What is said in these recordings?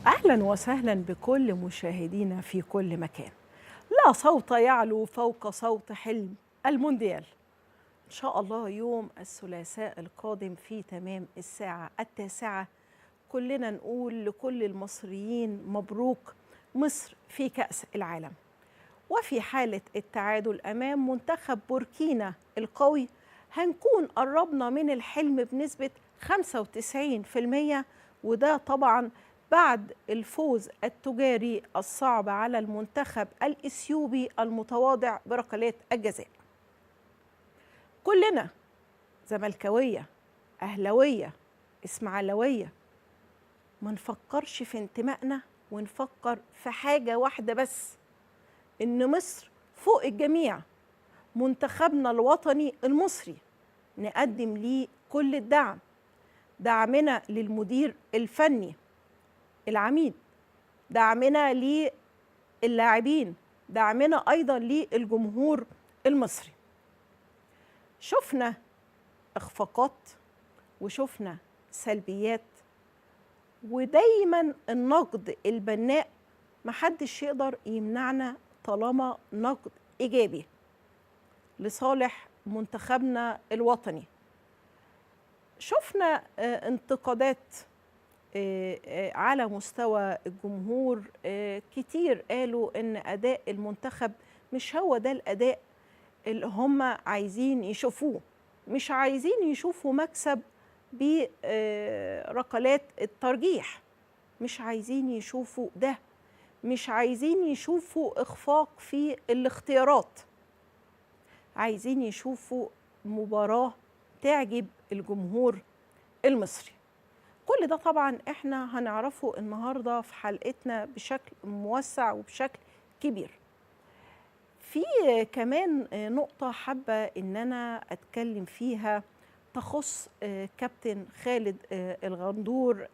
أهلا وسهلا بكل مشاهدينا في كل مكان. لا صوت يعلو فوق صوت حلم المونديال. إن شاء الله يوم الثلاثاء القادم في تمام الساعة 9 كلنا نقول لكل المصريين مبروك مصر في كأس العالم. وفي حالة التعادل أمام منتخب بوركينا القوي هنكون قربنا من الحلم بنسبة 95%، وده طبعا بعد الفوز التجاري الصعب على المنتخب الإثيوبي المتواضع بركلات الجزاء. كلنا زملكاوية، أهلاوية، إسماعيلاوية، ما نفكرش في انتمائنا ونفكر في حاجة واحدة بس، إن مصر فوق الجميع، منتخبنا الوطني المصري نقدم ليه كل الدعم، دعمنا للمدير الفني العميد، دعمنا للاعبين، دعمنا أيضا للجمهور المصري. شفنا إخفاقات وشفنا سلبيات، ودايما النقد البناء محدش يقدر يمنعنا طالما نقد إيجابي لصالح منتخبنا الوطني. شفنا انتقادات على مستوى الجمهور، كتير قالوا إن أداء المنتخب مش هو ده الأداء اللي هم عايزين يشوفوه، مش عايزين يشوفوا مكسب بركلات الترجيح، مش عايزين يشوفوا ده، مش عايزين يشوفوا إخفاق في الاختيارات، عايزين يشوفوا مباراة تعجب الجمهور المصري. كل ده طبعا احنا هنعرفه النهاردة في حلقتنا بشكل موسع وبشكل كبير. في كمان نقطة حابة ان انا اتكلم فيها تخص كابتن خالد الغندور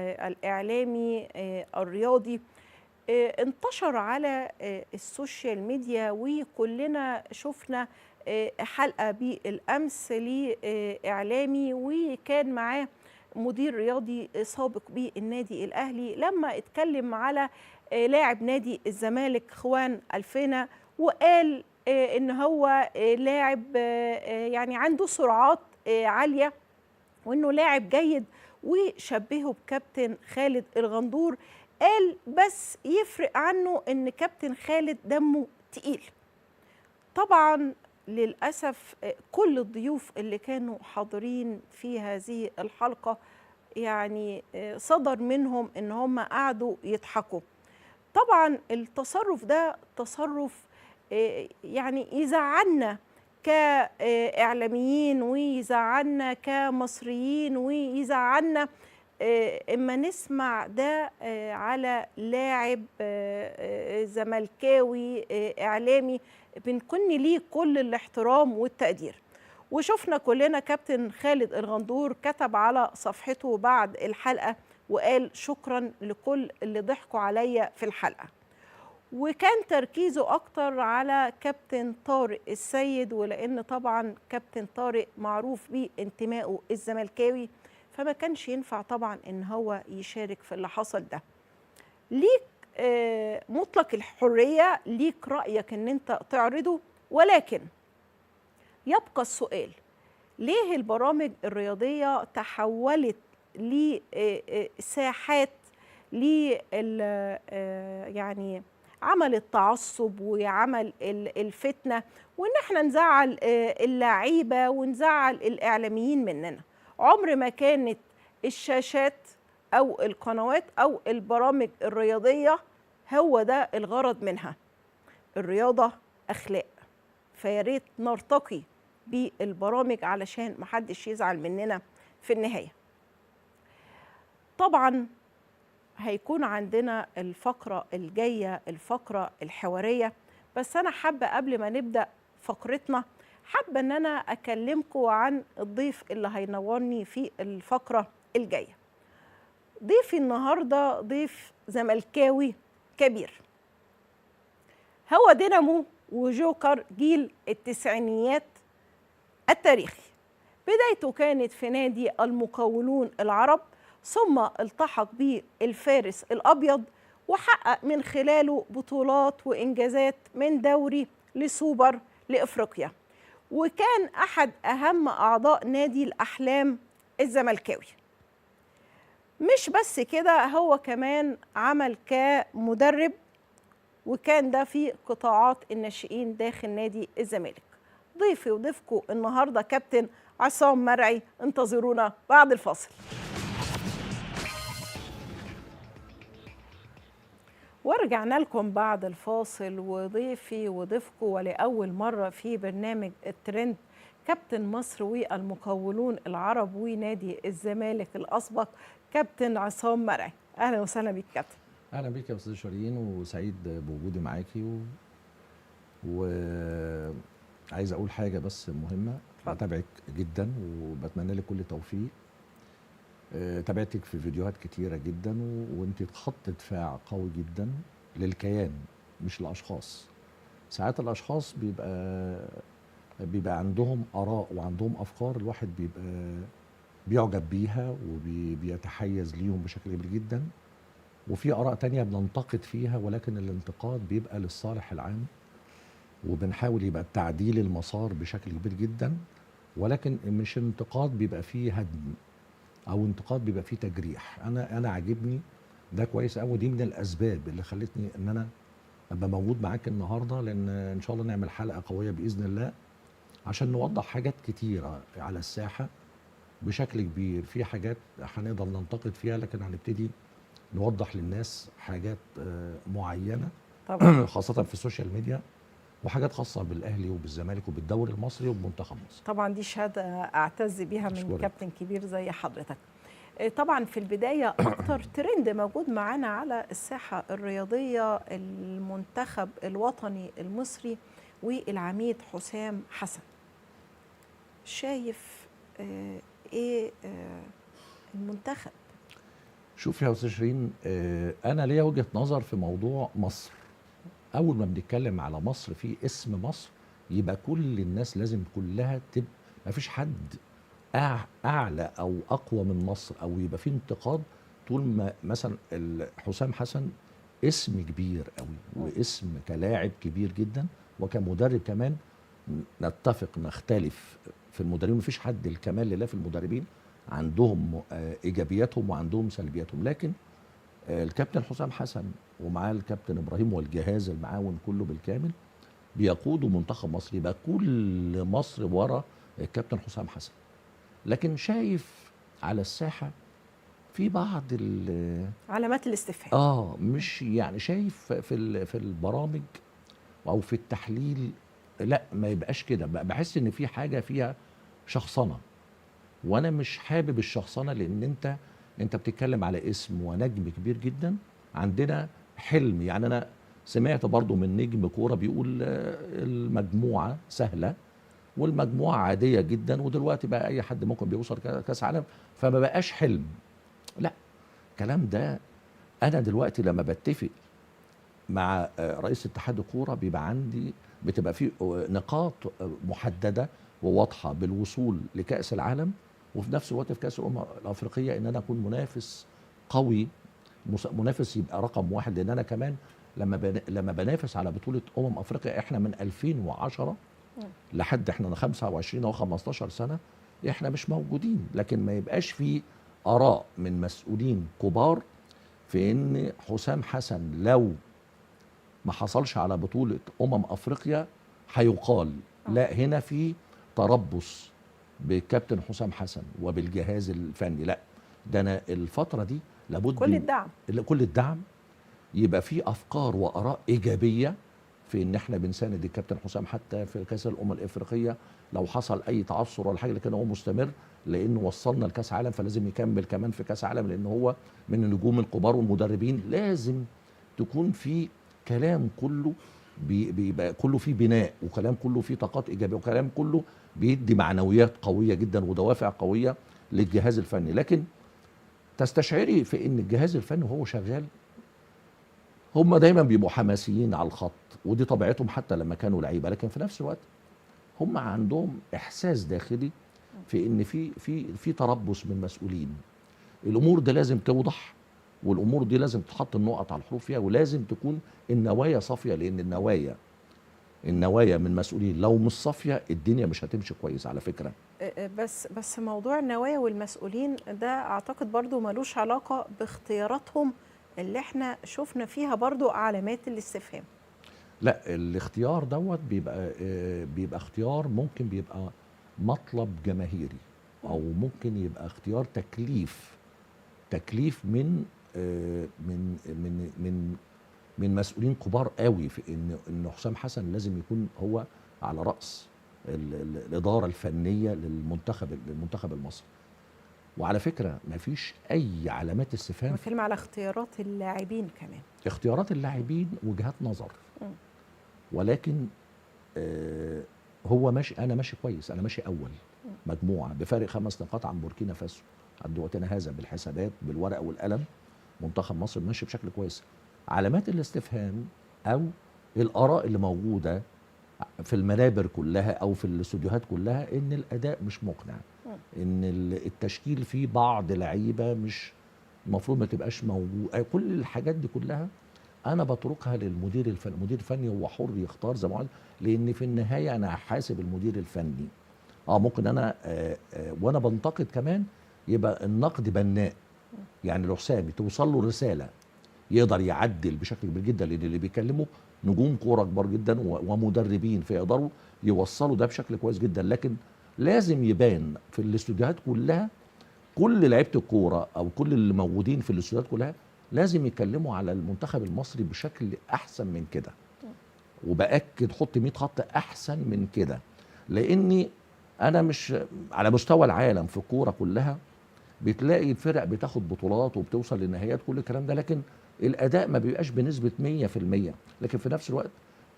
الإعلامي الرياضي. انتشر على السوشيال ميديا وكلنا شفنا حلقة بالأمس لإعلامي وكان معاه مدير رياضي سابق بالنادي الأهلي لما اتكلم على لاعب نادي الزمالك خوان ألفينا، وقال إن هو لاعب يعني عنده سرعات عالية وإنه لاعب جيد، وشبهه بكابتن خالد الغندور. قال بس يفرق عنه إن كابتن خالد دمه تقيل. طبعا للأسف كل الضيوف اللي كانوا حاضرين في هذه الحلقة يعني صدر منهم إن هم قعدوا يضحكوا. طبعا التصرف ده تصرف يعني يزعلنا كإعلاميين ويزعلنا كمصريين ويزعلنا اما نسمع ده على لاعب زملكاوي إعلامي بنكن ليه كل الاحترام والتقدير. وشفنا كلنا كابتن خالد الغندور كتب على صفحته بعد الحلقة وقال شكرا لكل اللي ضحكوا عليا في الحلقة، وكان تركيزه أكتر على كابتن طارق السيد، ولأن طبعا كابتن طارق معروف بانتمائه الزملكاوي فما كانش ينفع طبعا إن هو يشارك في اللي حصل ده. ليك مطلق الحرية، ليك رأيك إن أنت تعرضه، ولكن يبقى السؤال ليه البرامج الرياضية تحولت لساحات يعني عمل التعصب وعمل الفتنة، وإن احنا نزعل اللعيبة ونزعل الإعلاميين مننا؟ عمر ما كانت الشاشات أو القنوات أو البرامج الرياضية هو ده الغرض منها. الرياضة أخلاق، فياريت نرتقي بالبرامج علشان محدش يزعل مننا في النهاية. طبعا هيكون عندنا الفقرة الجاية الفقرة الحوارية، بس أنا حابة قبل ما نبدأ فقرتنا حابة أن أنا أكلمكم عن الضيف اللي هينورني في الفقرة الجاية. ضيفي النهاردة ضيف زملكاوي كبير، هو دينامو وجوكر جيل التسعينيات التاريخي. بدايته كانت في نادي المقاولون العرب، ثم التحق بالفارس الأبيض وحقق من خلاله بطولات وإنجازات من دوري لسوبر لإفريقيا، وكان أحد أهم أعضاء نادي الأحلام الزملكاوي. مش بس كده، هو كمان عمل كمدرب، وكان ده في قطاعات الناشئين داخل نادي الزمالك. ضيفي وضيفكم النهارده كابتن عصام مرعي، انتظرونا بعد الفاصل. ورجعنا لكم بعد الفاصل، وضيفي وضيفكم ولأول مرة في برنامج الترند كابتن مصر والمقاولون العرب ونادي الزمالك الأسبق كابتن عصام مرعي. أهلا وسهلا بيك كابتن. أهلا بيك يا أستاذ شيرين، وسعيد بوجودي معاكي. وعايز أقول حاجة بس مهمة. بتابعك جدا وبتمنى لك كل توفيق. تابعتك في فيديوهات كتيرة جدا، وانت خط دفاع قوي جدا للكيان مش الأشخاص. ساعات الأشخاص بيبقى عندهم آراء وعندهم أفكار الواحد بيبقى بيعجب بيها وبيتحيز ليهم بشكل كبير جدا، وفي آراء تانية بننتقد فيها، ولكن الانتقاد بيبقى للصالح العام، وبنحاول يبقى بتعديل المسار بشكل كبير جدا، ولكن مش انتقاد بيبقى فيه هدم او انتقاد بيبقى فيه تجريح. انا عاجبني ده كويس قوي، دي من الاسباب اللي خلتني ان انا ابقى موجود معاك النهارده، لان ان شاء الله نعمل حلقة قوية باذن الله عشان نوضح حاجات كتيرة على الساحة بشكل كبير. في حاجات هنقدر ننتقد فيها، لكن هنبتدي نوضح للناس حاجات معينة طبعا خاصة في ال social media، وحاجات خاصة بالاهلي وبالزمالك وبالدوري المصري وبمنتخب مصر. طبعا دي شهادة اعتز بيها من أشكرك. كابتن كبير زي حضرتك. طبعا في البداية اكتر ترند موجود معانا على الساحة الرياضية المنتخب الوطني المصري والعميد حسام حسن. شايف ايه المنتخب؟ شوف يا استاذ شيرين، انا ليا وجهه نظر في موضوع مصر. اول ما بنتكلم على مصر في اسم مصر يبقى كل الناس لازم كلها تبقى، ما فيش حد اعلى او اقوى من مصر او يبقى في انتقاد. طول ما مثلا حسام حسن اسم كبير قوي، واسم كلاعب كبير جدا وكمدرب كمان، نتفق نختلف في المدربين، مفيش حد الكمال لله في المدربين، عندهم ايجابياتهم وعندهم سلبياتهم، لكن الكابتن حسام حسن ومعاه الكابتن ابراهيم والجهاز المعاون كله بالكامل بيقودوا منتخب مصر، يبقى كل مصر ورا الكابتن حسام حسن. لكن شايف على الساحة في بعض علامات الاستفهام، مش يعني شايف في البرامج او في التحليل، لا ما يبقاش كده، بحس ان في حاجة فيها شخصنه، وانا مش حابب الشخصنه، لان انت بتتكلم على اسم ونجم كبير جدا، عندنا حلم. يعني انا سمعت برضو من نجم كورة بيقول المجموعة سهلة والمجموعة عادية جدا، ودلوقتي بقى اي حد ممكن بيوصل كاس عالم، فما بقاش حلم. لا الكلام ده، انا دلوقتي لما بتفق مع رئيس اتحاد الكورة بيبقى عندي، بتبقى في نقاط محددة وواضحة بالوصول لكاس العالم، وفي نفس الوقت في كاس الامم الافريقية ان انا اكون منافس قوي، منافس يبقى رقم واحد. لان انا كمان لما بنافس على بطوله افريقيا، احنا من 2010 لحد احنا 25 او 15 سنة احنا مش موجودين، لكن ما يبقاش في اراء من مسؤولين كبار في ان حسام حسن لو ما حصلش على بطوله افريقيا هيقال. لا، هنا في تربص بالكابتن حسام حسن وبالجهاز الفني. لا ده انا الفترة دي لابد كل الدعم، كل الدعم، يبقى في افكار واراء ايجابية في ان احنا بنساند الكابتن حسام حتى في كاس الامم الافريقية لو حصل اي تعثر ولا حاجة، لكن هو مستمر لانه وصلنا لكاس عالم، فلازم يكمل كمان في كاس عالم لان هو من النجوم الكبار والمدربين. لازم تكون في كلام كله بيبقى كله فيه بناء، وكلام كله فيه طاقات ايجابية، وكلام كله بيدي معنويات قوية جدا ودوافع قوية للجهاز الفني. لكن تستشعري في ان الجهاز الفني وهو شغال هم دايما بيبقوا حماسيين على الخط، ودي طبيعتهم حتى لما كانوا لعيبة، لكن في نفس الوقت هم عندهم احساس داخلي في ان في في في تربص من مسؤولين، الامور دي لازم توضح، والامور دي لازم تتحط النقط على الحروف فيها، ولازم تكون النوايا صافية، لان النوايا من مسؤولين لو مش صافية الدنيا مش هتمشي كويس على فكرة. بس موضوع النوايا والمسؤولين ده اعتقد برضو ملوش علاقة باختياراتهم اللي احنا شفنا فيها برضو علامات الاستفهام. لا، الاختيار دوت بيبقى اختيار ممكن بيبقى مطلب جماهيري، او ممكن يبقى اختيار تكليف من من من من من مسؤولين كبار قوي، في ان حسام حسن لازم يكون هو على راس الادارة الفنية للمنتخب المصري. وعلى فكرة مفيش اي علامات استفهام. بتكلم على اختيارات اللاعبين كمان. اختيارات اللاعبين وجهات نظر، ولكن هو ماشي، انا ماشي كويس، انا ماشي اول مجموعة بفارق 5 نقاط عن بوركينا فاسو عند وقتنا هذا، بالحسابات بالورقة والقلم منتخب مصر ماشي بشكل كويس. علامات الاستفهام او الاراء اللي موجودة في المنابر كلها او في الاستوديوهات كلها ان الاداء مش مقنع، ان التشكيل فيه بعض لعيبة مش المفروض ما تبقاش موجودة. كل الحاجات دي كلها انا بتركها للمدير الفني. المدير الفني هو حر يختار زي ما عايز، لان في النهاية انا هحاسب المدير الفني. ممكن انا وانا بنتقد كمان يبقى النقد بناء، يعني لو حسامي توصل له رسالة يقدر يعدل بشكل كبير جدا، لان اللي بيكلمه نجوم كورة كبار جدا ومدربين، فيقدروا يوصلوا ده بشكل كويس جدا. لكن لازم يبان في الاستوديوهات كلها، كل لعيبة الكورة او كل اللي موجودين في الاستوديوهات كلها لازم يتكلموا على المنتخب المصري بشكل احسن من كده. وباكد حط 100 خط احسن من كده، لاني انا مش على مستوى العالم في الكورة كلها بتلاقي الفرق بتاخد بطولات وبتوصل للنهائيات كل الكلام ده، لكن الاداء ما بيبقاش بنسبة 100%، لكن في نفس الوقت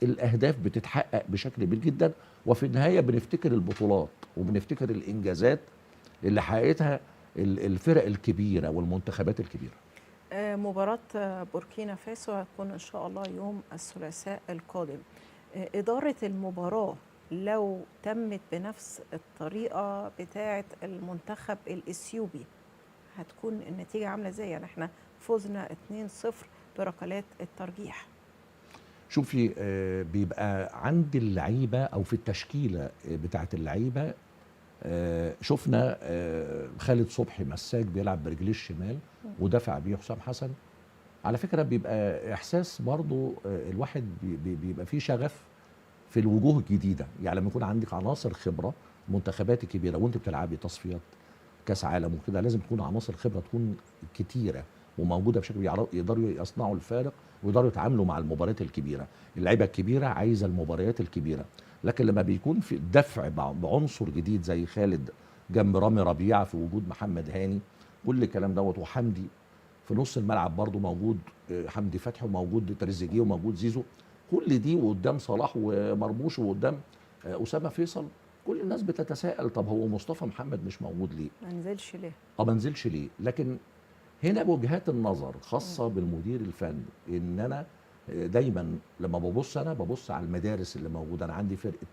الاهداف بتتحقق بشكل كبير جدا، وفي النهاية بنفتكر البطولات وبنفتكر الانجازات اللي حققتها الفرق الكبيرة والمنتخبات الكبيرة. مباراة بوركينا فاسو هتكون ان شاء الله يوم الثلاثاء القادم. ادارة المباراة لو تمت بنفس الطريقة بتاعه المنتخب الاثيوبي هتكون النتيجة عامله ازاي؟ يعني احنا فزنا 2-0 بركلات الترجيح. شوفي، بيبقى عند اللعيبة او في التشكيلة بتاعه اللعيبة. شفنا خالد صبحي مساك بيلعب برجليه الشمال ودفع بيه حسام حسن. على فكرة بيبقى احساس برضو الواحد بيبقى فيه شغف في الوجوه الجديدة، يعني لما يكون عندك عناصر خبره منتخبات كبيرة وانت بتلعبي تصفيات كاس عالم وكده، لازم تكون عناصر خبره تكون كتيرة وموجودة بشكل يقدروا يصنعوا الفارق ويقدروا يتعاملوا مع المباريات الكبيرة. اللعيبة الكبيرة عايزه المباريات الكبيرة، لكن لما بيكون في دفع بعنصر جديد زي خالد جنب رامي ربيعة في وجود محمد هاني كل الكلام دوت، وحمدي في نص الملعب برضو موجود، حمدي فتحي وموجود تريزيجيه وموجود زيزو، كل دي وقدام صلاح ومرموش وقدام اسامة فيصل، كل الناس بتتساءل طب هو مصطفى محمد مش موجود ليه؟ ما نزلش ليه؟ ما نزلش ليه؟ لكن هنا وجهات النظر خاصة بالمدير الفني، ان انا دايما لما ببص انا ببص على المدارس اللي موجودة. انا عندي فرقه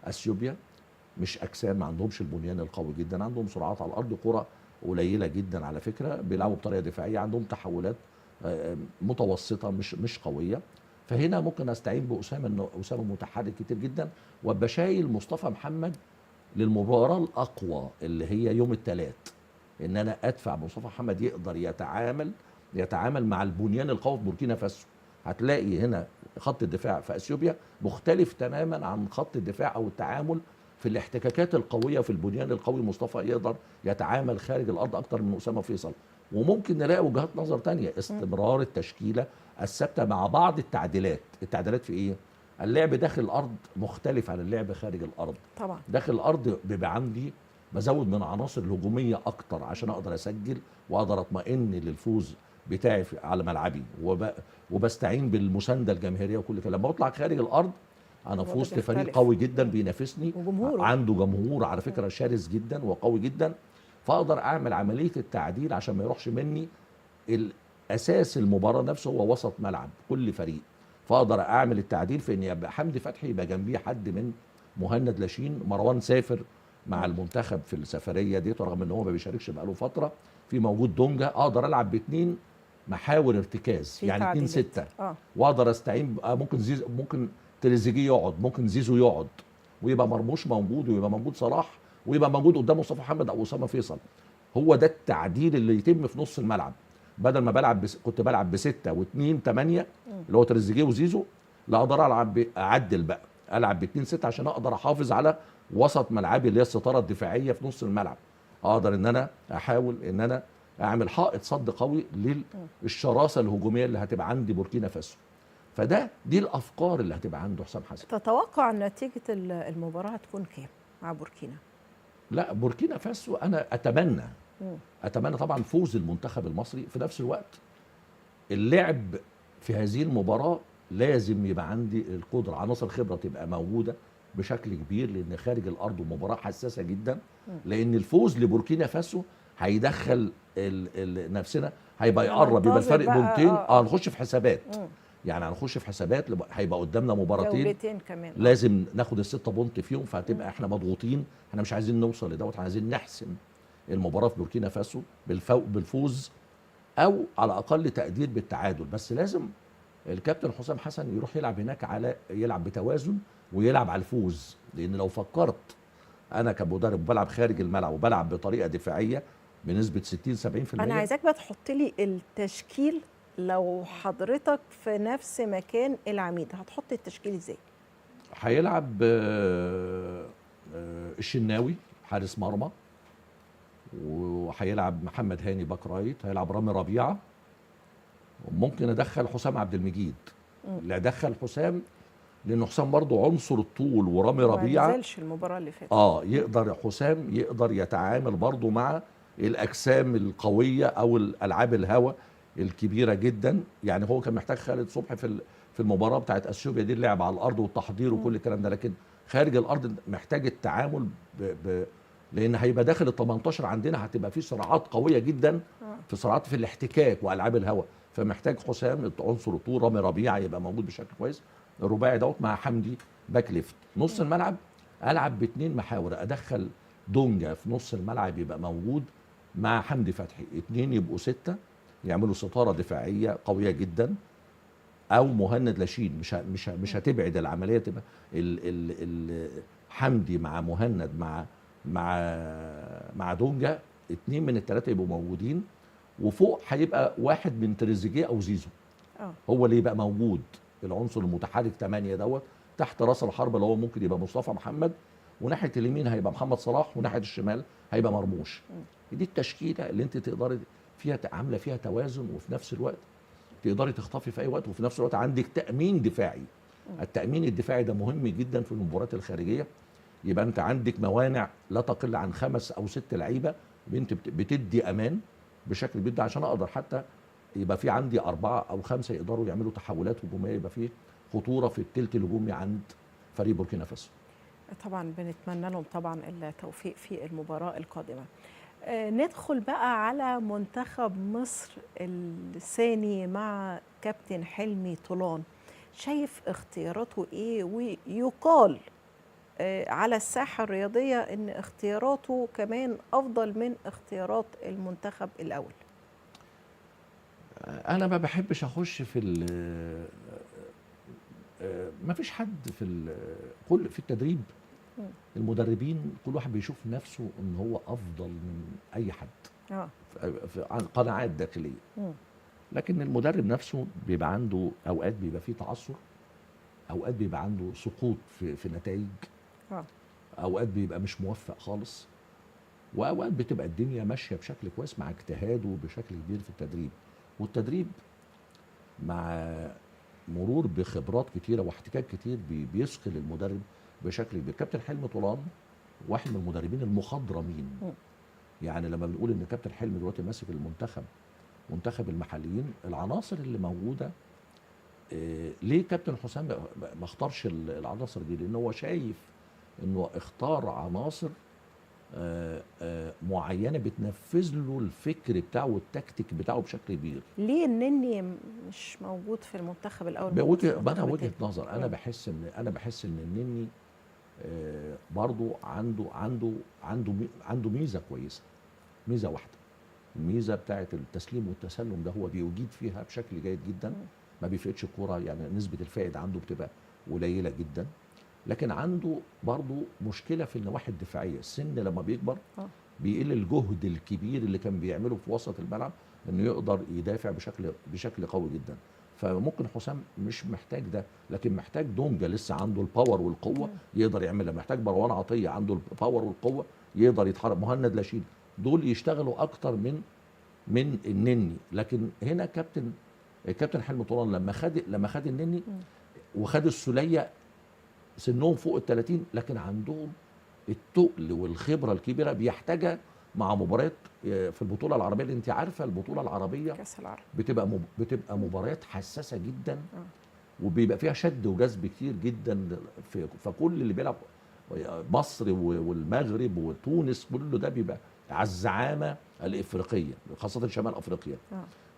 اثيوبيا مش اجسام، ما عندهمش البنيان القوي جدا، عندهم سرعات على الارض، كره قليله جدا على فكرة، بيلعبوا بطريقة دفاعية، عندهم تحولات متوسطه مش قوية. فهنا ممكن استعين باسامه، ان اسامة متحرك كتير جدا، وابقى شايل مصطفى محمد للمباراة الاقوى اللي هي يوم الثلاث، ان انا ادفع مصطفى محمد يقدر يتعامل مع البنيان القوي في بوركينا فاسو. هتلاقي هنا خط الدفاع في اثيوبيا مختلف تماما عن خط الدفاع او التعامل في الاحتكاكات القوية في البنيان القوي. مصطفى يقدر يتعامل خارج الارض اكتر من اسامة فيصل. وممكن نلاقي وجهات نظر تانية، استمرار التشكيلة الثابتة مع بعض التعديلات. التعديلات في ايه؟ اللعب داخل الارض مختلف عن اللعب خارج الارض. طبعا داخل الارض بيبقى عندي بزود من عناصر الهجومية اكتر عشان اقدر اسجل واقدر اطمئن للفوز بتاعي على ملعبي، وبستعين بالمسانده الجماهيرية وكل كلام. لما بطلع خارج الارض انا في وسط فريق قوي جدا بينافسني وجمهوره، عنده جمهور على فكرة شرس جدا وقوي جدا، فاقدر اعمل عملية التعديل عشان ما يروحش مني الاساس المباراة نفسه هو وسط ملعب كل فريق. فاقدر اعمل التعديل في ان يبقى حمدي فتحي يبقى جنبيه حد من مهند لاشين، مروان سافر مع المنتخب في السفرية دي، رغم ان هو ما بيشاركش بقاله فترة. في موجود دونجا، اقدر العب باثنين محاور ارتكاز، يعني 2-6، واقدر استعين ممكن زيزو، ممكن تريزيجيه يقعد، ممكن زيزو يقعد، ويبقى مرموش موجود، ويبقى موجود صلاح، ويبقى موجود قدامه مصطفى محمد او اسامة فيصل. هو ده التعديل اللي يتم في نص الملعب. بدل ما بلعب كنت بلعب ب6 و2 8 اللي هو تريزيجيه وزيزو، لا اقدر العب اعدل بقى، العب ب2 6 عشان اقدر احافظ على وسط ملعبي اللي هي الستارة الدفاعية في نص الملعب. اقدر ان انا احاول ان انا اعمل حائط صد قوي للشراسه الهجومية اللي هتبقى عندي بوركينا فاسو. فده دي الافكار اللي هتبقى عنده حسام حسن. تتوقع نتيجة المباراة هتكون كام مع بوركينا؟ لا، بوركينا فاسو انا اتمنى طبعا فوز المنتخب المصري. في نفس الوقت اللعب في هذه المباراة لازم يبقى عندي القدرة، عناصر الخبرة تبقى موجودة بشكل كبير، لان خارج الارض مباراة حساسة جدا. لان الفوز لبوركينا فاسو هيدخل نفسنا، هيبقى يقرب، يبقى الفرق بونتين. هنخش في حسابات. يعني هنخش في حسابات، هيبقى قدامنا مباراتين، جولتين كمان، لازم ناخد ال6 point فيهم. فهتبقى احنا مضغوطين، احنا مش عايزين نوصل لدوت، احنا عايزين نحسم المباراة في بوركينا فاسو بالفوز او على اقل تقدير بالتعادل. بس لازم الكابتن حسام حسن يروح يلعب هناك على يلعب بتوازن ويلعب على الفوز. لان لو فكرت انا كمدرب بلعب خارج الملعب وبلعب بطريقة دفاعية بنسبة 60-70%. انا عايزاك بقى تحط لي التشكيل، لو حضرتك في نفس مكان العميد هتحط التشكيل ازاي؟ هيلعب الشناوي حارس مرمى، وهيلعب محمد هاني back right، هيلعب رامي ربيعة، وممكن ادخل حسام عبد المجيد. لا ادخل حسام لان حسام برضه عنصر الطول، ورامي ربيعة ما نزلش المباراة اللي فاتت. يقدر حسام يقدر يتعامل برضه مع الاجسام القوية او الالعاب الهواء الكبيرة جدا. يعني هو كان محتاج خالد صبحي في المباراة بتاعت اثيوبيا دي، اللعب على الارض والتحضير وكل الكلام ده، لكن خارج الارض محتاج التعامل لان هيبقى داخل ال 18 عندنا، هتبقى في صراعات قوية جدا، في صراعات في الاحتكاك والعاب الهواء. فمحتاج حسام عنصر الطول، رامي ربيعة يبقى موجود بشكل كويس، الرباعي دوت مع حمدي back left. نص الملعب العب باثنين محاور، ادخل دونجا في نص الملعب يبقى موجود مع حمدي فتحي، 2 يبقوا 6 يعملوا ستارة دفاعية قوية جدا، او مهند لاشين. مش هتبعد العملية، تبقى ال ال ال حمدي مع مهند مع دونجا، 2 من ال3 يبقوا موجودين، وفوق هيبقى واحد من تريزيجيه او زيزو. هو اللي يبقى موجود، العنصر المتحرك 8 دوت تحت راس الحربة اللي هو ممكن يبقى مصطفى محمد، وناحية اليمين هيبقى محمد صلاح، وناحية الشمال هيبقى مرموش. دي التشكيلة اللي انت تقدري فيها عامله فيها توازن، وفي نفس الوقت تقدري تخطفي في اي وقت، وفي نفس الوقت عندك تامين دفاعي. التامين الدفاعي ده مهم جدا في المباريات الخارجية. يبقى انت عندك موانع لا تقل عن 5 أو 6 لعيبة، انت بتدي امان بشكل كبير، عشان اقدر حتى يبقى في عندي 4 أو 5 يقدروا يعملوا تحولات هجومية، يبقى في خطورة في الثلث الهجومي عند فريق بوركينا فاسو. طبعا بنتمنى لهم طبعا التوفيق في المباراة القادمة. ندخل بقى على منتخب مصر الثاني مع كابتن حلمي طولان. شايف اختياراته ايه؟ ويقال على الساحة الرياضية ان اختياراته كمان افضل من اختيارات المنتخب الاول. انا ما بحبش اخش في ما فيش حد في كل في التدريب، المدربين كل واحد بيشوف نفسه ان هو افضل من اي حد في قناعات داخلية. لكن المدرب نفسه بيبقى عنده اوقات بيبقى فيه تعثر، اوقات بيبقى عنده سقوط في نتائج، اوقات بيبقى مش موفق خالص، واوقات بتبقى الدنيا ماشية بشكل كويس مع اجتهاده بشكل كبير في التدريب. والتدريب مع مرور بخبرات كتيرة واحتكاك كتير بيثقل المدرب بشكل كبير. كابتن حلمي طولان واحد من المدربين المخضرمين. يعني لما بنقول ان كابتن حلمي دلوقتي ماسك المنتخب، منتخب المحليين، العناصر اللي موجودة، ليه كابتن حسام ما اختارش العناصر دي؟ لان هو شايف انه اختار عناصر معينة بتنفذ له الفكر بتاعه والتكتيك بتاعه بشكل كبير. ليه النني مش موجود في المنتخب الاول؟ انا وجهه نظر، انا بحس ان النني برضو عنده عنده عنده عنده ميزة كويسة، ميزة واحدة، الميزة بتاعه التسليم والتسلم ده هو بيجيد فيها بشكل جيد جدا، ما بيفقدش الكورة، يعني نسبه الفائد عنده بتبقى قليله جدا. لكن عنده برضو مشكلة في النواحي الدفاعية، السن لما بيكبر بيقل الجهد الكبير اللي كان بيعمله في وسط الملعب انه يقدر يدافع بشكل قوي جدا. فممكن حسام مش محتاج ده، لكن محتاج دونجا لسه عنده ال power والقوه يقدر يعملها، محتاج مروان عطية عنده ال power والقوه يقدر يتحرك، مهند لاشين، دول يشتغلوا اكتر من النني. لكن هنا كابتن حلمي طولان لما خد النني وخد السوليه، سنهم فوق ال 30، لكن عندهم التقل والخبرة الكبيرة بيحتاجها مع مباريات في البطولة العربية، اللي انت عارفه البطولة العربية كاس العرب بتبقى مباريات حساسة جدا، وبيبقى فيها شد وجذب كتير جدا، فكل اللي بيلعب مصر والمغرب وتونس كله ده بيبقى على الزعامه الافريقية، خاصة شمال افريقيا.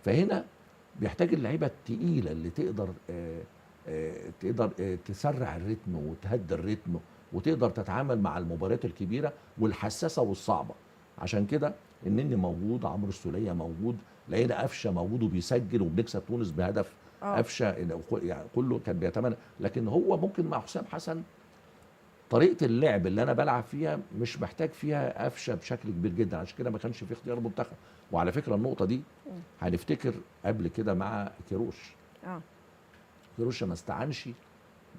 فهنا بيحتاج اللعيبة الثقيلة اللي تقدر تقدر تسرع الريتم وتهدي الريتم وتقدر تتعامل مع المباريات الكبيرة والحساسه والصعبه. عشان كده النني موجود، عمرو السوليه موجود، لقينا قفشه موجود وبيسجل وبنكسب تونس بهدف قفشه، يعني كله كان بيتمنى. لكن هو ممكن مع حسام حسن طريقه اللعب اللي انا بلعب فيها مش محتاج فيها قفشه بشكل كبير جدا، عشان كده ما كانش في اختيار منتخب. وعلى فكرة النقطة دي هنفتكر قبل كده مع كيروش، كيروش ما استعنش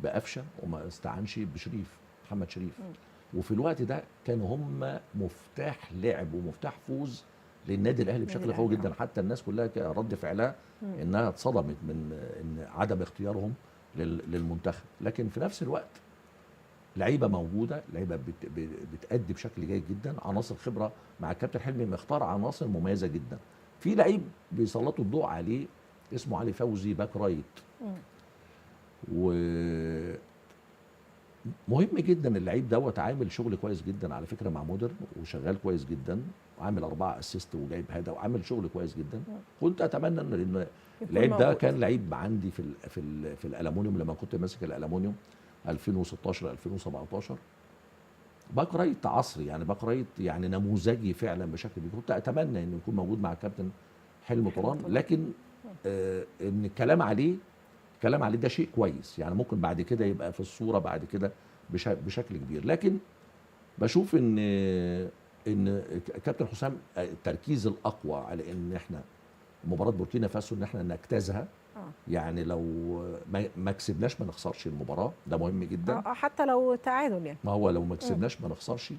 بقفشه وما استعنش بشريف، محمد شريف، وفي الوقت ده كانوا هم مفتاح لعب ومفتاح فوز للنادي الاهلي بشكل قوي جدا. حتى الناس كلها رد فعلها انها اتصدمت من ان عدم اختيارهم للمنتخب. لكن في نفس الوقت لعيبة موجودة، لعيبة بتأدي بشكل جيد جدا، عناصر خبره مع الكابتن حلمي مختار عناصر مميزة جدا. في لعيب بيسلطوا الضوء عليه اسمه علي فوزي، back right، و مهم جدا اللعيب دوت، عامل شغل كويس جدا على فكرة مع مودرن، وشغال كويس جدا، وعامل 4 assist وجايب هدف وعامل شغل كويس جدا. كنت اتمنى ان اللعيب ده كان لعيب عندي في ال في ال في الالومنيوم لما كنت ماسك الالومنيوم 2016 2017. back right عصري، يعني back right يعني نموذجي فعلا بشكل كبير. كنت اتمنى انه يكون موجود مع الكابتن حلمي طولان، لكن ان الكلام عليه، كلام عليه ده شيء كويس، يعني ممكن بعد كده يبقى في الصورة بعد كده بشكل كبير. لكن بشوف ان كابتن حسام التركيز الاقوى على ان احنا مباراة بوركينا فاسو ان احنا نجتازها، يعني لو ما كسبناش ما نخسرش المباراة، ده مهم جدا. حتى لو تعادل، يعني ما هو لو ما كسبناش ما نخسرش،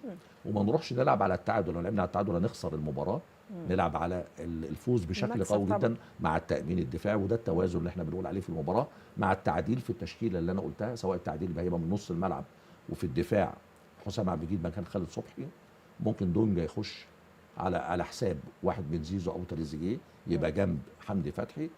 وما نروحش نلعب على التعادل، لو لعبنا على التعادل هنخسر المباراة. نلعب على الفوز بشكل قوي جدا مع التأمين الدفاعي، وده التوازن اللي احنا بنقول عليه في المباراة، مع التعديل في التشكيلة اللي انا قلتها، سواء التعديل اللي هيبقى من نص الملعب وفي الدفاع حسام عبد المجيد مكان خالد صبحي، ممكن دونجا يخش على حساب واحد من زيزو او تريزيجيه يبقى جنب حمدي فتحي،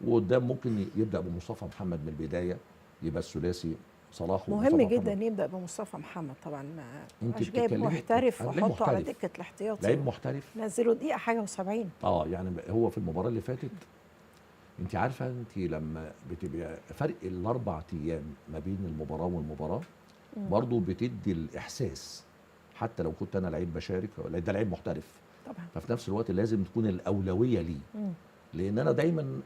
وقدام ممكن يبدا بمصطفى محمد من البداية، يبقى الثلاثي صلاح. مهم جدا يبدا بمصطفى محمد طبعا، ما مش جايب محترف وحطه على دكه الاحتياطي، لعيب محترف نزله دقيقة حاجة و70. يعني هو في المباراة اللي فاتت انت عارفه، انت لما بتبقى فرق ال4 ايام ما بين المباراة والمباراة برضه بتدي الاحساس، حتى لو كنت انا لعيب بشارك، ده لعيب محترف طبعا، ففي نفس الوقت لازم تكون الاولوية ليه. لان انا دايما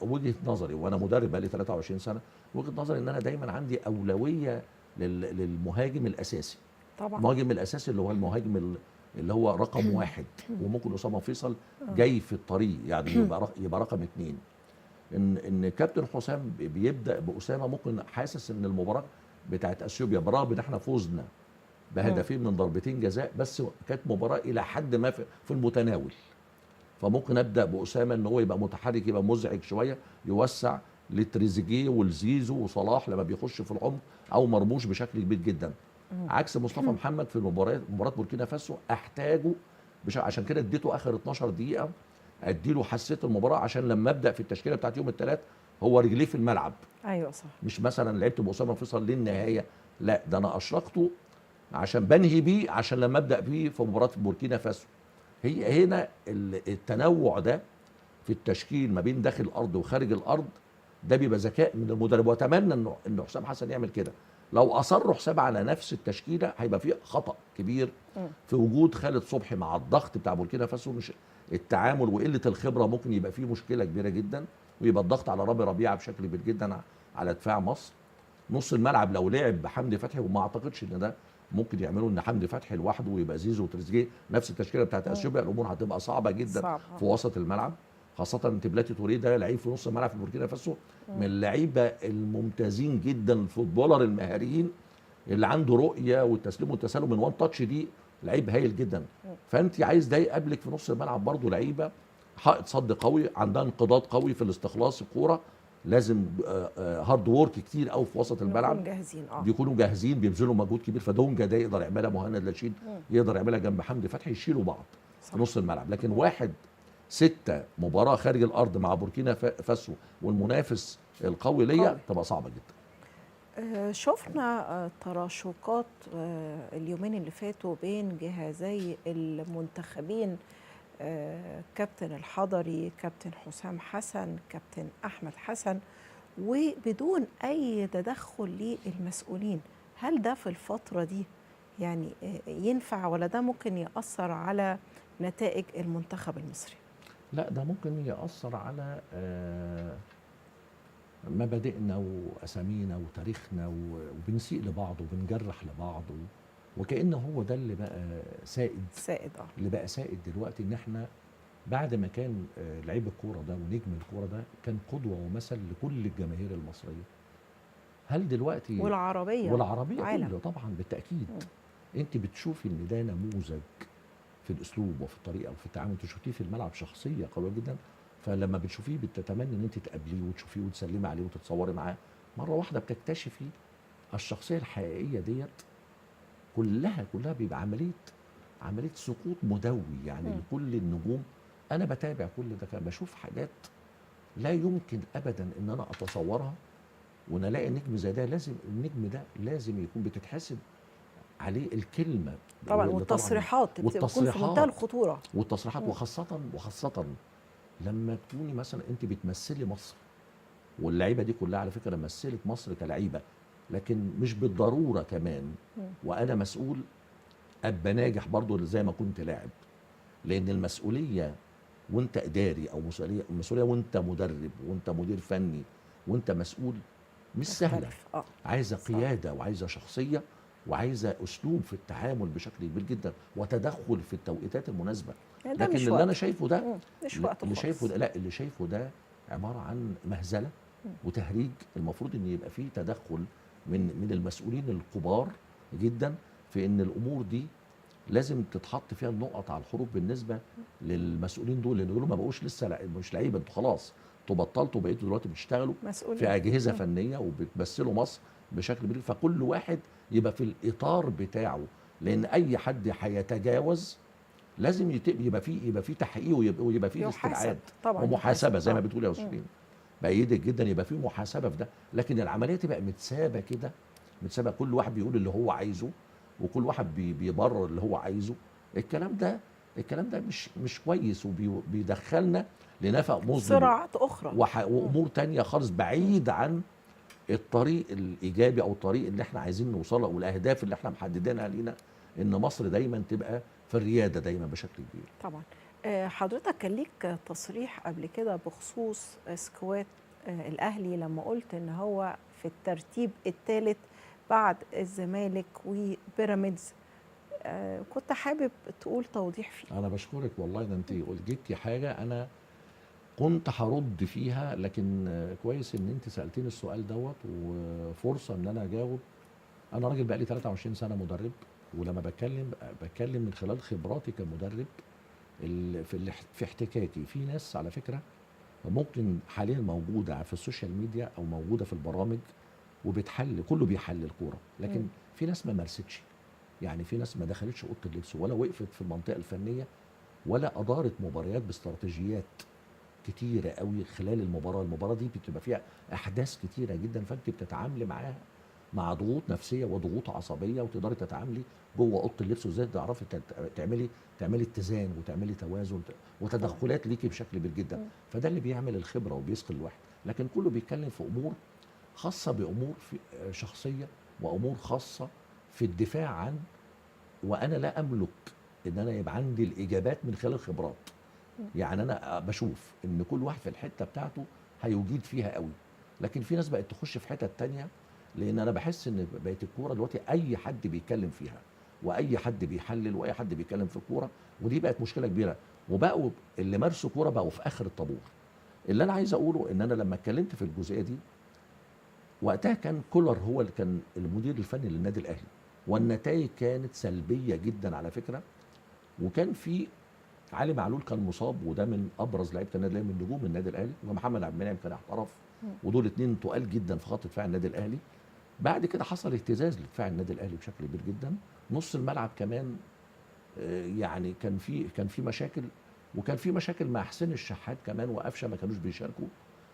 وجهه نظري، وانا مدرب بقالي 23 سنة، وجهه نظري ان انا دايما عندي اولوية للمهاجم الاساسي. طبعا المهاجم الاساسي اللي هو المهاجم اللي هو رقم 1، وممكن اسامة فيصل جاي في الطريق، يعني يبقى رقم 2. ان كابتن حسام بيبدا باسامه، ممكن حاسس ان المباراة بتاعت اثيوبيا برغم ان احنا فوزنا بهدفين من ضربتين جزاء، بس كانت مباراة الى حد ما في المتناول، فممكن ابدا باسامه ان هو يبقى متحرك، يبقى مزعج شوية، يوسع لتريزيجيه والزيزو وصلاح لما بيخش في العمق، او مرموش بشكل كبير جدا. عكس مصطفى محمد في مباراة بوركينا فاسو احتاجه عشان كده اديته اخر 12 دقيقة، اديله حسيت المباراة، عشان لما ابدا في التشكيلة بتاعت يوم الثلاث هو رجليه في الملعب. ايوه صح، مش مثلا لعبت باسامه فيصل للنهاية، لا ده انا اشرقته عشان بنهي بيه، عشان لما ابدا بيه في مباراة بوركينا فاسو. هي هنا التنوع ده في التشكيل ما بين داخل الارض وخارج الارض، ده بيبقى ذكاء من المدرب، واتمنى انه حسام حسن يعمل كده. لو اصروا حساب على نفس التشكيلة هيبقى في خطا كبير في وجود خالد صبحي مع الضغط بتاع بوركينا فاسو، مش التعامل وقلة الخبرة ممكن يبقى فيه مشكلة كبيرة جدا، ويبقى الضغط على رامي ربيعة بشكل كبير جدا على دفاع مصر. نص الملعب لو لعب بحمدي فتحي، وما اعتقدش ان ده ممكن يعملوا، ان حمدي فتحي لوحده ويبقى زيزو وتريزيجيه نفس التشكيلة بتاعت اثيوبيا، الامور هتبقى صعبة جدا صعب. في وسط الملعب، خاصة ان تبلاتي توريه ده لعيب في نص الملعب في بوركينا فاسو من اللعيبة الممتازين جدا، ال footballer المهاريين اللي عنده رؤية والتسليم والتسلل من one touch، دي لعيب هايل جدا. فانت عايز ده يقابلك في نص الملعب برضه لعيبة حائط صد قوي، عندها انقضاض قوي في الاستخلاص الكورة، لازم hard work كتير قوي في وسط الملعب، يكونوا جاهزين، بيكونوا جاهزين، بيبذلوا مجهود كبير. فدونجا ده يقدر يعملها، مهند لاشين يقدر يعملها جنب حمدي فتحي، يشيلوا بعض في نص الملعب. لكن 1-6 مباراة خارج الارض مع بوركينا فاسو والمنافس القوي ليا تبقى صعبة جدا. شفنا تراشقات اليومين اللي فاتوا بين جهازي المنتخبين، كابتن الحضري، كابتن حسام حسن، كابتن أحمد حسن، وبدون أي تدخل للمسؤولين. هل ده في الفترة دي يعني ينفع، ولا ده ممكن يأثر على نتائج المنتخب المصري؟ لا، ده ممكن يأثر على مبادئنا وأسامينا وتاريخنا، وبنسيء لبعض وبنجرح لبعض، وكأن هو ده اللي بقى سائد. اللي بقى سائد دلوقتي، ان احنا بعد ما كان لعيب الكورة ده ونجم الكورة ده كان قدوة ومثل لكل الجماهير المصرية، هل دلوقتي والعربية كله طبعا بالتاكيد. انت بتشوفي ان ده نموذج في الاسلوب وفي الطريقة وفي التعامل، انت شفتيه في الملعب شخصية قوية جدا، فلما بتشوفيه بتتمني ان انت تقابليه وتشوفيه وتسلمي عليه وتتصوري معاه. مرة واحدة بتكتشفي الشخصية الحقيقية ديت كلها بيبقى عملية سقوط مدوي يعني لكل النجوم. انا بتابع كل ده، بشوف حاجات لا يمكن ابدا ان انا اتصورها، وان الاقي نجم زي ده، لازم النجم ده لازم يكون بتتحسب عليه الكلمة طبعا، والتصريحات بتكون في منتهى الخطورة، والتصريحات وخاصة لما تكوني مثلا انت بتمثلي مصر، واللعيبة دي كلها على فكرة مثلت مصر كلعيبه، لكن مش بالضرورة كمان. وانا مسؤول ابقى ناجح برضو زي ما كنت لاعب، لان المسؤولية وانت اداري او مسؤولية وانت مدرب وانت مدير فني وانت مسؤول مش سهلة. عايزه قيادة وعايزه شخصية وعايزه اسلوب في التعامل بشكل كبير جدا وتدخل في التوقيتات المناسبة. لكن اللي انا شايفه ده مش وقته اللي شايفه ده، لا، اللي شايفه ده عبارة عن مهزله وتهريج. المفروض ان يبقى فيه تدخل من المسؤولين الكبار جدا في ان الامور دي لازم تتحط فيها النقط على الحروف بالنسبة للمسؤولين دول، لان دول ما بقوش لسه مش لعيبة، انتوا خلاص انتوا بطلتوا، بقيتوا دلوقتي بتشتغلوا في اجهزة فنية وبتمثلوا مصر بشكل كبير، فكل واحد يبقى في الاطار بتاعه، لان اي حد هيتجاوز لازم يبقى فيه تحقيق ويبقى فيه استبعاد ومحاسبه زي ما بتقول يا استاذ. بأيدك جدا، يبقى فيه محاسبه في ده، لكن العملية تبقى متسابه كده، متسابه، كل واحد بيقول اللي هو عايزه وكل واحد بيبرر اللي هو عايزه. الكلام ده مش كويس، وبيدخلنا لنفق مظلم، صراعات اخرى وامور تانية خالص بعيد عن الطريق الايجابي او الطريق اللي احنا عايزين نوصله والاهداف اللي احنا محددينها لينا، ان مصر دايما تبقى في الرياده دايما بشكل كبير. طبعا. حضرتك كان ليك تصريح قبل كده بخصوص squad الاهلي، لما قلت ان هو في الترتيب الثالث بعد الزمالك وبيراميدز، كنت حابب تقول توضيح فيه. انا بشكرك والله، ده انت جبتي حاجة انا كنت هرد فيها، لكن كويس ان انت سالتيني السؤال دوت وفرصه ان انا اجاوب. انا راجل بقالي 23 سنة مدرب، ولما بتكلم من خلال خبراتي كمدرب في احتكاكي في ناس على فكرة ممكن حاليا موجودة في ال social media او موجودة في البرامج وبتحل، كله بيحلل الكورة، لكن في ناس ما مارستش، يعني في ناس ما دخلتش اوضة اللبس ولا وقفت في المنطقة الفنية ولا ادارت مباريات باستراتيجيات كتيرة قوي خلال المباراة. المباراة دي بتبقى فيها احداث كتيرة جدا، فانت بتتعاملي معاها مع ضغوط نفسية وضغوط عصبية، وتقدري تتعاملي جوه اوضة اللبس وازاي تعرفي تعملي اتزان وتعملي توازن وتدخلات ليكي بشكل كبير جدا. فده اللي بيعمل الخبرة وبيثقل الواحد، لكن كله بيتكلم في امور خاصة بامور في شخصية وامور خاصة في الدفاع عن، وانا لا املك ان انا يبقى عندي الاجابات من خلال الخبرات. يعني انا بشوف ان كل واحد في الحتة بتاعته هيجيد فيها قوي، لكن في ناس بقت تخش في حتت تانية، لان انا بحس ان بقت الكورة دلوقتي اي حد بيتكلم فيها، واي حد بيحلل، واي حد بيتكلم في الكورة، ودي بقت مشكلة كبيرة. وبقوا اللي مارسوا كورة بقوا في اخر الطابور. اللي انا عايز اقوله ان انا لما اتكلمت في الجزئية دي وقتها كان كولر هو اللي كان المدير الفني للنادي الاهلي، والنتائج كانت سلبية جدا على فكرة. وكان في علي معلول كان مصاب، وده من ابرز لعيبة النادي الاهلي، من نجوم النادي الاهلي، ومحمد عبد المنعم كان احترف، ودول اتنين تقال جدا في خط دفاع النادي الاهلي. بعد كده حصل اهتزاز لدفاع النادي الاهلي بشكل كبير جدا. نص الملعب كمان يعني كان في مشاكل، وكان في مشاكل مع حسين الشحات كمان وقفشه ما كانوش بيشاركوا.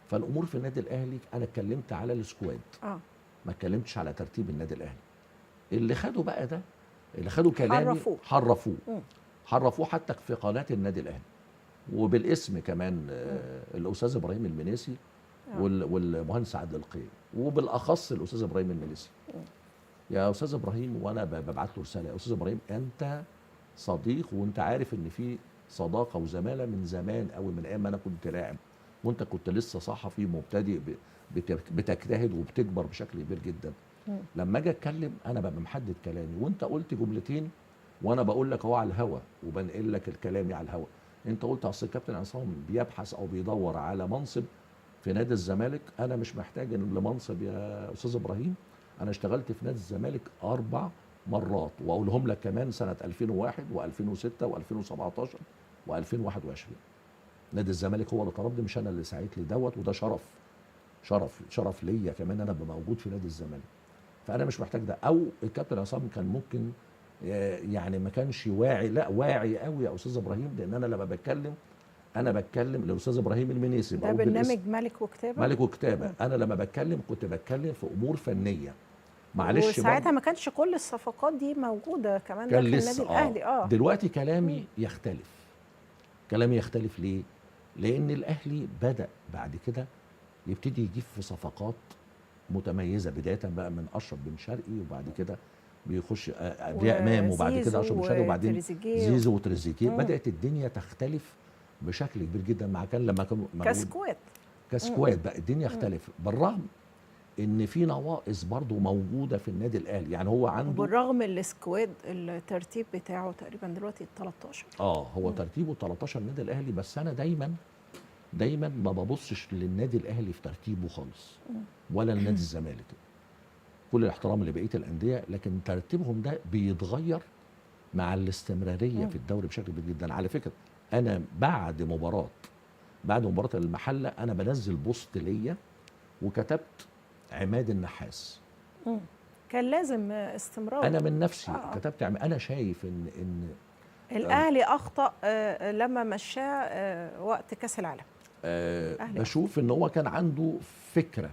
فالامور في النادي الاهلي انا اتكلمت على ال squad، ما اتكلمتش على ترتيب النادي الاهلي. اللي خدوا بقى ده، اللي خدوا كلامي حرفوه حتى في قناة النادي الاهلي، وبالاسم كمان الاستاذ ابراهيم المنيسي والمهندس عادل القيعي، وبالاخص الاستاذ ابراهيم المنيسي. يا استاذ ابراهيم، وانا ببعت له رسالة، يا استاذ ابراهيم انت صديق، وانت عارف ان في صداقه وزماله من زمان قوي، من ايام ما انا كنت لاعب وانت كنت لسه صحفي مبتدئ بتجتهد وبتكبر بشكل كبير جدا. لما اجي اتكلم انا ببقى محدد كلامي، وانت قلت جملتين وانا بقول لك اهو على الهوا، وبنقل لك الكلام على الهوا. انت قلت اصل الكابتن عصام بيبحث او بيدور على منصب في نادي الزمالك. انا مش محتاج لمنصب يا استاذ ابراهيم، انا اشتغلت في نادي الزمالك 4 مرات، واقولهم لك كمان سنة 2001 و2006 و2017 و2021. نادي الزمالك هو اللي طلبني، مش انا اللي سعيت لدوت، وده شرف شرف شرف ليا كمان انا ابقى موجود في نادي الزمالك. فانا مش محتاج ده. او الكابتن عصام كان ممكن يعني ما كانش واعي، لا واعي قوي يا استاذ ابراهيم، لان انا لما بتكلم انا بتكلم للاستاذ ابراهيم المنيسي، ده برنامج ملك وكتابه، ملك وكتابه. انا لما بتكلم كنت بتكلم في امور فنية، معلش، وساعتها ما كانش كل الصفقات دي موجودة كمان داخل النادي الاهلي. دلوقتي كلامي يختلف. كلامي يختلف ليه؟ لان الاهلي بدا بعد كده يبتدي يجيب في صفقات متميزة، بداية بقى من اشرف بن شرقي، وبعد كده بيخش امام، وبعد كده اشرف بن شرقي، وبعدين زيزو وتريزيجيه. بدات الدنيا تختلف بشكل كبير جدا مع كان لما كان ك squad بقى الدنيا اختلف، بالرغم ان في نواقص برضو موجودة في النادي الاهلي. يعني هو عنده بالرغم ال squad الترتيب بتاعه تقريبا دلوقتي 13، هو ترتيبه 13 النادي الاهلي. بس انا دايما دايما ما ببصش للنادي الاهلي في ترتيبه خالص، ولا لنادي الزمالك، كل الاحترام لبقية الاندية، لكن ترتيبهم ده بيتغير مع الاستمرارية في الدوري بشكل كبير جدا. على فكرة انا بعد مباراة المحلة انا بنزل post ليا وكتبت عماد النحاس. كان لازم استمرار. انا من نفسي كتبت انا شايف ان الاهلي اخطا لما مشاه وقت كاس العالم. بشوف ان هو كان عنده فكرة،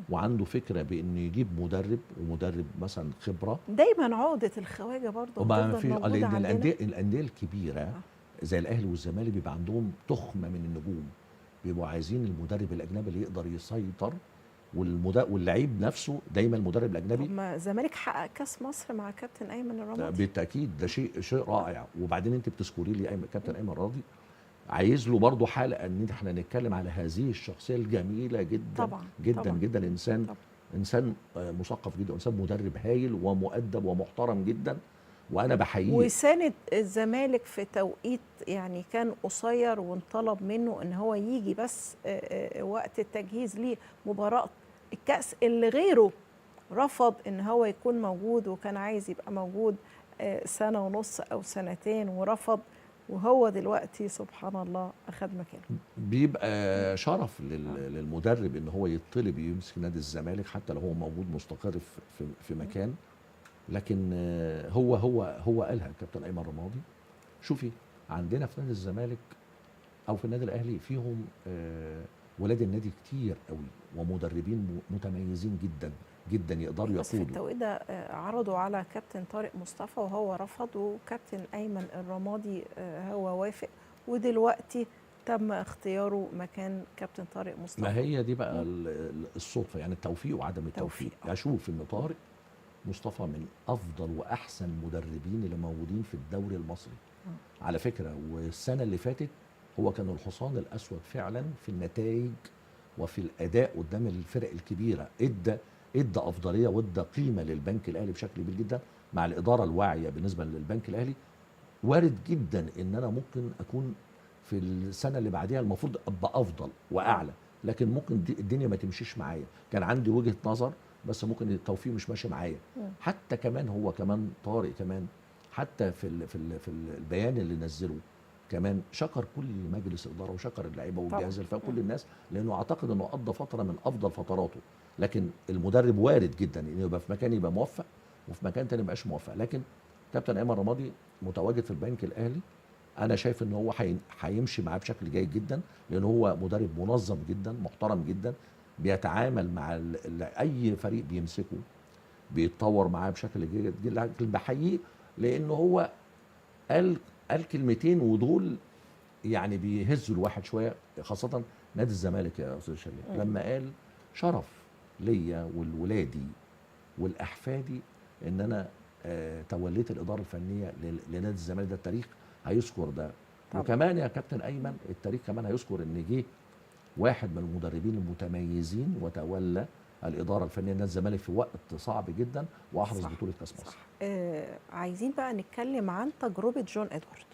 وعنده فكرة بانه يجيب مدرب، ومدرب مثلا خبره. دايما عقده الخواجه برضه بتفضل موجودة عندنا. الاندية الكبيرة زي الاهلي والزمالك بيبقى عندهم تخمة من النجوم، بيبقوا عايزين المدرب الاجنبي اللي يقدر يسيطر، واللعيب نفسه دايما المدرب الاجنبي. ما الزمالك حقق كاس مصر مع كابتن ايمن الرمادي، بالتاكيد ده شيء رائع. وبعدين انت بتذكري لي كابتن ايمن الرمادي، عايز له برضه حلقة ان احنا نتكلم على هذه الشخصية الجميلة جدا طبعا جدا طبعا جدا. انسان طبعا. انسان مثقف جدا، انسان مدرب هايل ومؤدب ومحترم جدا، وانا بحييه. وساند الزمالك في توقيت يعني كان قصير، وانطلب منه ان هو يجي بس وقت التجهيز لمباراة الكاس اللي غيره رفض ان هو يكون موجود، وكان عايز يبقى موجود سنة ونص او سنتين ورفض، وهو دلوقتي سبحان الله اخذ مكانه. بيبقى شرف للمدرب ان هو يطلب يمسك نادي الزمالك حتى لو هو موجود مستقر في مكان. لكن هو هو هو قالها كابتن ايمن رمادي. شوفي عندنا في نادي الزمالك او في النادي الاهلي فيهم ولاد النادي كتير قوي، ومدربين متميزين جدا جدا يقدروا يقودوا. بس في التوقيت ده عرضوا على كابتن طارق مصطفى وهو رفض، وكابتن ايمن الرمادي هو وافق، ودلوقتي تم اختياره مكان كابتن طارق مصطفى. ما هي دي بقى الصدفة، يعني التوفيق وعدم التوفيق. اشوف ان طارق مصطفى من افضل واحسن مدربين اللي موجودين في الدوري المصري على فكرة. والسنة اللي فاتت هو كان الحصان الاسود فعلا في النتائج وفي الاداء قدام الفرق الكبيرة، ادى افضلية وادى قيمة للبنك الاهلي بشكل كبير جدا مع الادارة الواعية بالنسبة للبنك الاهلي. وارد جدا ان انا ممكن اكون في السنة اللي بعديها المفروض ابقى افضل واعلى، لكن ممكن الدنيا ما تمشيش معايا. كان عندي وجهه نظر بس ممكن التوفيق مش ماشي معايا. حتى كمان هو كمان طارق كمان حتى في البيان اللي نزله كمان شكر كل مجلس ادارة وشكر اللعيبة والجهاز الفني وكل الناس، لانه اعتقد انه قضى فترة من افضل فتراته. لكن المدرب وارد جدا انه يبقى في مكان يبقى موفق وفي مكان تاني ما يبقاش موفق. لكن كابتن ايمن رمادي متواجد في البنك الاهلي، انا شايف ان هو هيمشي معاه بشكل جيد جدا، لان هو مدرب منظم جدا محترم جدا، بيتعامل مع اي فريق بيمسكه بيتطور معاه بشكل جيد جدا. لكن بحييه لان هو قال كلمتين ودول يعني بيهزوا الواحد شوية، خاصة نادي الزمالك يا استاذ شريف، لما قال شرف ليا ولولادي والاحفادي ان انا توليت الادارة الفنية لنادي الزمالك. ده التاريخ هيذكر ده. طبعا. وكمان يا كابتن ايمن التاريخ كمان هيذكر ان جه واحد من المدربين المتميزين وتولى الادارة الفنية لنادي الزمالك في وقت صعب جدا واحرز بطوله كاس مصر. عايزين بقى نتكلم عن تجربه جون ادوارد.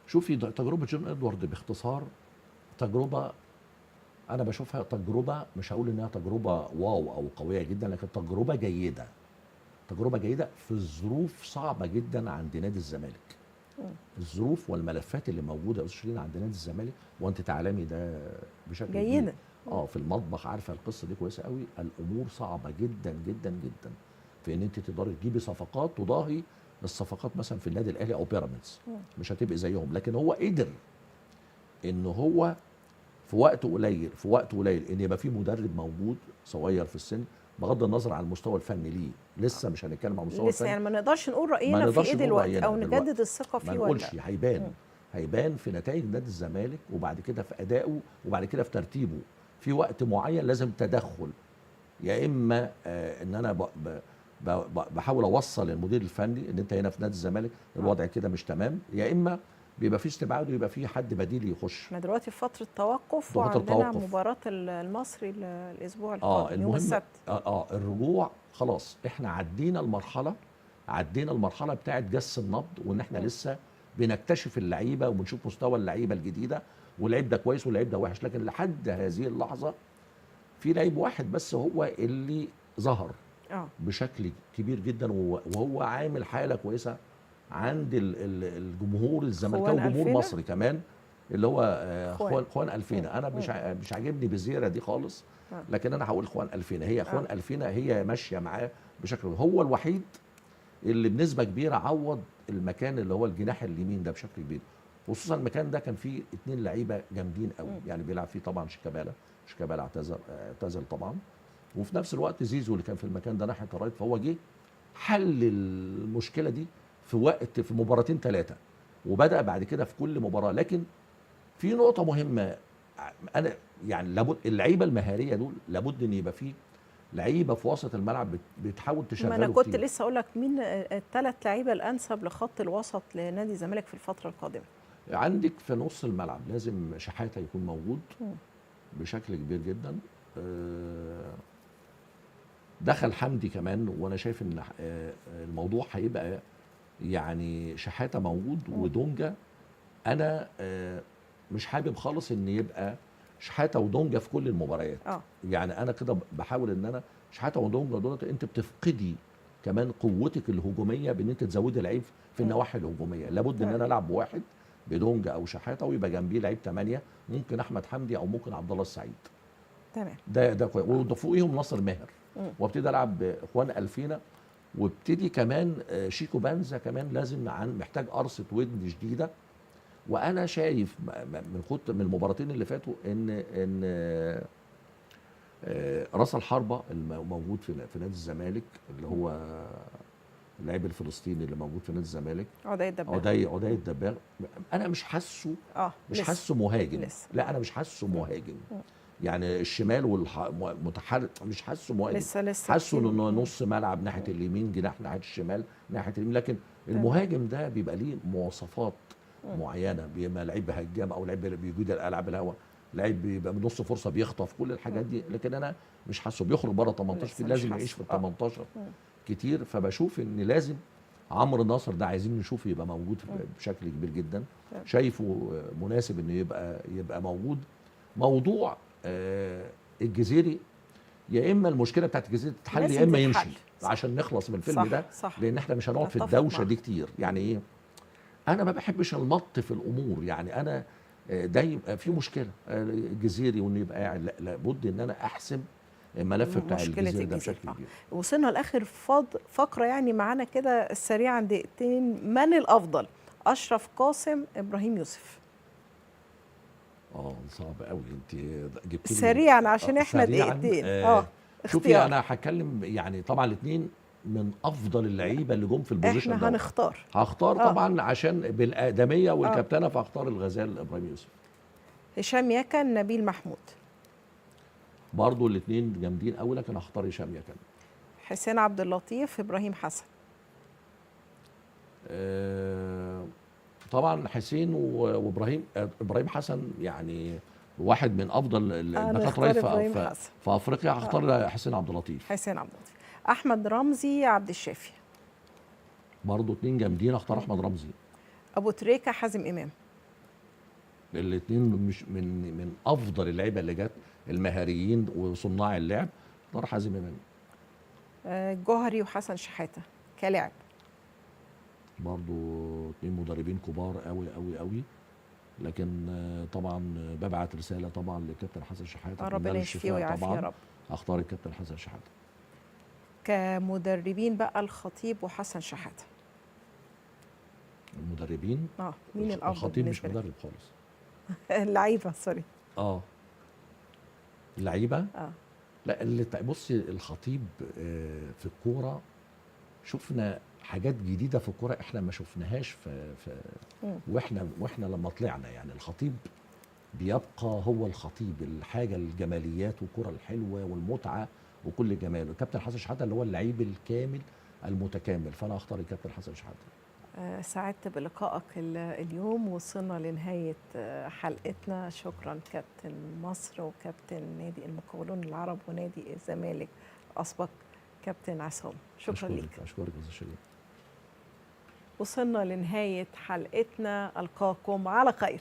شوفي تجربه جون ادوارد باختصار، تجربه انا بشوفها تجربه، مش هقول انها تجربه wow او قوية جدا، لكن تجربه جيدة. تجربه جيدة في ظروف صعبة جدا عند نادي الزمالك. الظروف والملفات اللي موجودة يا استاذ شيرين عند نادي الزمالك، وانت تعلمي ده بشكل جيد. في المطبخ عارفه القصة دي كويسة قوي. الامور صعبة جدا جدا جدا في ان انت تقدري تجيبي صفقات تضاهي الصفقات مثلا في النادي الاهلي او بيراميدز، مش هتبقي زيهم. لكن هو قدر ان هو في وقت قليل ان يبقى في مدرب موجود صغير في السن، بغض النظر عن المستوى الفني ليه، لسه مش هنتكلم عن المستوى لسه الفني، يعني ما نقدرش نقول راينا في ايه دلوقتي او نجدد الثقة فيه ما نقولش. هيبان في نتائج نادي الزمالك، وبعد كده في ادائه، وبعد كده في ترتيبه. في وقت معين لازم تدخل، يا اما ان انا بحاول اوصل للمدير الفني ان انت هنا في نادي الزمالك الوضع كده مش تمام، يا اما بيبقى في استبعاد ويبقى في حد بديل يخش. احنا دلوقتي في فترة توقف، وعندنا مباراة المصري الاسبوع القادم يوم السبت. الرجوع خلاص، احنا عدينا المرحلة بتاعه جس النبض، وان احنا لسه بنكتشف اللعيبة وبنشوف مستوى اللعيبة الجديدة، واللعيب ده كويس واللعيب ده وحش. لكن لحد هذه اللحظة في لعيب واحد بس هو اللي ظهر بشكل كبير جدا، وهو عامل حاله كويسة عند الجمهور الزملكاوي وجمهور مصري كمان، اللي هو خوان ألفينا. انا مش عاجبني بزيره دي خالص، لكن انا هقول خوان ألفينا. هي خوان ألفينا هي ماشية معاه بشكل، هو الوحيد اللي بنسبة كبيرة عوض المكان اللي هو الجناح اليمين ده بشكل كبير، خصوصا المكان ده كان فيه 2 لعيبة جامدين قوي، يعني بيلعب فيه طبعا شيكابالا اعتزل طبعا، وفي نفس الوقت زيزو اللي كان في المكان ده ناحية ال right، فهو جه حل المشكلة دي في وقت، في مباراتين 3، وبدأ بعد كده في كل مباراة. لكن في نقطة مهمة، أنا يعني لابد اللعيبة المهارية دول لابد إن يبقى فيه لعيبة في وسط الملعب بتحاول تشغله. ما أنا كنت لسه أقول لك مين الثلاث لعيبة الأنسب لخط الوسط لنادي الزمالك في الفترة القادمة؟ عندك في نص الملعب لازم شحاتة يكون موجود بشكل كبير جدا. دخل حمدي كمان، وأنا شايف إن الموضوع هيبقى يعني شحاته موجود ودونجا. انا مش حابب خالص ان يبقى شحاته ودونجا في كل المباريات. يعني انا كده بحاول ان انا شحاته ودونجا دولت انت بتفقدي كمان قوتك الهجومية بان انت تزودي لعيب في النواحي الهجومية. لابد ان انا العب بواحد بدونجا او شحاته ويبقى جنبيه لعيب 8، ممكن احمد حمدي او ممكن عبد الله السعيد. تمام، ده كويس. وفوقيهم ناصر ماهر، وابتدي العب باخوان ألفينا، وابتدي كمان شيكو بانزا كمان لازم محتاج قرصة ودن جديدة. وانا شايف من المباراتين اللي فاتوا ان راس الحربة الموجود في نادي الزمالك، اللي هو اللاعب الفلسطيني اللي موجود في نادي الزمالك، عدي الدباغ، عدي الدباغ، انا مش حاسه مش حاسه مهاجم. لسه. لا انا مش حاسه مهاجم. يعني الشمال والمتحرك مش حاسه مهاجم، لسه حاسه كتير. انه نص ملعب ناحية اليمين، جناح ناحية الشمال، ناحية اليمين. لكن المهاجم ده بيبقى ليه مواصفات معينة، بيبقى لعيب هجام او لعيب بيجيد الالعاب الهواء، لعيب بيبقى من نص فرصة بيخطف، كل الحاجات دي. لكن انا مش حاسه بيخرج بره 18 لسه كتير، مش لازم حاسه. يعيش في ال 18 كتير. فبشوف ان لازم عمرو ناصر ده عايزين نشوفه يبقى موجود بشكل كبير جدا. شايفه مناسب انه يبقى موجود. موضوع الجزيري، يا اما المشكلة بتاعت الجزيري تتحل يا لازم اما تتحل. يمشي عشان نخلص من الفيلم ده، صح. لان احنا مش هنقعد في أتفق الدوشة معاك. دي كتير. يعني ايه، انا ما بحبش المط في الامور. يعني انا دايما في مشكلة الجزيري وانه يبقى قاعد، لا لابد ان انا احسم الملف بتاع مشكلة الجزيري ده الجزيري. بشكل كبير. وصلنا لاخر فقره يعني معانا كده سريعا دقيقتين. من الافضل، اشرف قاسم، ابراهيم يوسف؟ صعب قوي، انت جبت لي سريعا عشان احنا سريعاً، دقيقتين. شوفي اختيار. انا هتكلم يعني طبعا الاثنين من افضل اللعيبة اللي جم في ال position احنا ده. هنختار. هختار طبعا عشان بالاقدميه والكابتنه، فهختار الغزال ابراهيم يوسف. هشام يكن، نبيل محمود؟ برضو الاثنين جامدين قوي، لكن هختار هشام يكن. حسين عبد اللطيف، ابراهيم حسن؟ طبعا حسين وابراهيم، ابراهيم حسن يعني واحد من افضل الباكات هنختار right إبراهيم حسن. في افريقيا. هختار حسين عبد اللطيف. حسين عبد اللطيف. احمد رمزي، عبد الشافي؟ برضو اتنين جامدين، اختار احمد رمزي. ابو تريكه، حازم امام؟ الاثنين مش من افضل اللعيبة اللي جت، المهاريين وصناع اللعب. اختار حازم امام. جوهري وحسن شحاته كلاعب؟ برضو اتنين مدربين كبار قوي قوي قوي، لكن طبعا ببعت رسالة طبعا للكابتن حسن شحاته، أتمنى ربنا له يشفيه الشفاء ويعافيه طبعا. يا رب. اختار الكابتن حسن شحاته. كمدربين بقى، الخطيب وحسن شحاته. المدربين؟ مين الافضل الخطيب مش بالنسبة لك؟ مدرب خالص. اللعيبة sorry. اللعيبة؟ لا، اللي بصي الخطيب في الكورة شفنا حاجات جديدة في الكورة احنا ما شفناهاش في واحنا لما طلعنا. يعني الخطيب بيبقى هو الخطيب، الحاجة الجماليات والكره الحلوة والمتعة وكل جماله. الكابتن حسن شحاته اللي هو اللعيب الكامل المتكامل، فانا اختار الكابتن حسن شحاته. سعدت بلقائك اليوم. وصلنا لنهاية حلقتنا. شكرا كابتن مصر وكابتن نادي المقاولون العرب ونادي الزمالك أسبق كابتن عصام، شكرا لك. أشكرك يا أستاذ شيرين. وصلنا لنهاية حلقتنا، ألقاكم على خير.